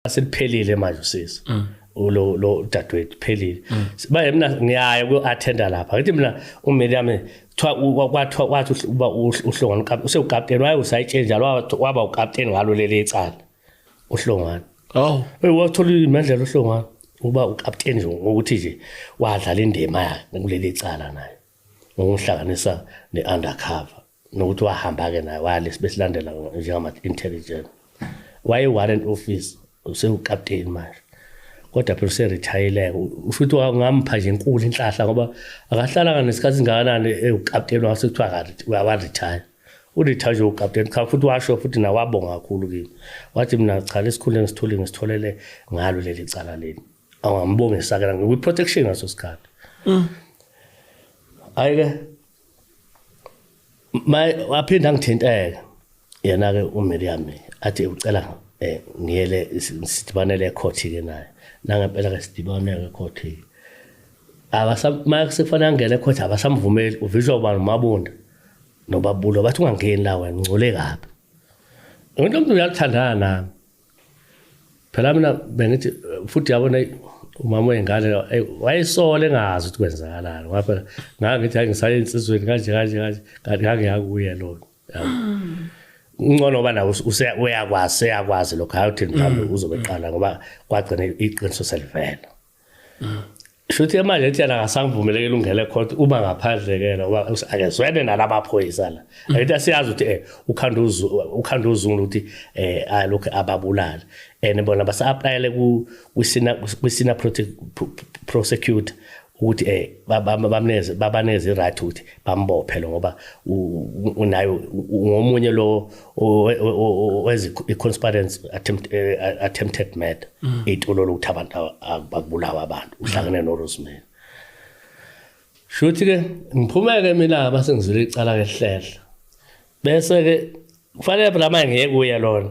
Seliphelile manje usizo lo lo dadewethu phelile. Manje mina ngiyaya ku-attenda lapha, ngithi mina uMiriam kuthiwa kwathiwa wathi uba uHlongwane usewukapteni, waye usayitsheni njalo waba ukapteni ngalo leli icala uHlongwane. Oh. Hey, wathola imendlela uHlongwane uba ukapteni nje ngokuthi nje wadlala indima yakhe kuleli cala naye ngokuhlanganisa ne-undercover nokuthi wahamba-ke naye wale besilandela njengama-intelligent, waye-warrant officer, usewukapteni manje, kodwa phela userithayile-ke futhi wangampha nje enkulu inhlahla ngoba akahlalanga nesikhathi singakanani ewukapteni, wase kuthiwa warithaya, uritha nje ukapteni. Cha, futhi washo futhi nawabonga kakhulu kimi, wathi mina cha, lesikhundla engisitholile ngisitholele ngalo leli cala leli. Awangambongisa-ke ngikwi-protection ngaso sikhathi. Hhayi-ke, waphinda angithinteka yena-ke uMiriam, athi ucela ngiyele sidibanele ecourt-ke naye. Nangempela-ke sidibane-ke ecourt-ke. Sekufanele angene ecourt, abasamvumeli, uvishwa ubani? UMabunda noBabulo, bathi ungangeni la wena, ungcole kabi. Umuntu umuntu uyalithandana nami phela. Mina bengithi futhi yabona umama wey'ngane wayesola engazi ukuthi kwenzakalani, ngoba phela ngangithi hayi, ngisaye ensizweni kanje kanje kanje, kanti ngangiyakuye lona, yabo. Ngcono ngoba nawe uyakwazi, seyakwazi lokho, hayi uthi mhlawumbe uzobe qala, ngoba kwagcina iqiniso selivela. Shuthi manje ethi yena akasangivumelekile ungene court, uma ngaphandle-ke ngoba akezwene nalabaphoyisa la. Akithi asiyazi ukuthi ukhanda uzungu ukuthi alokhu ababulala and bona basa-applyele kwi-senior prosecutor ukuthi bamneze babaneze i-right ukuthi bambophe lo, ngoba unayo ngomunye lo wezi i-conspiracy attempt, attempted murder, itulo lokuthi abantu bakubulawa abantu, uhlangene noRosemary. Shuthi ke ngiphumeke mina base ngizwile icala kehlehla, bese ke kufanele phela manje ngiye kuye lona.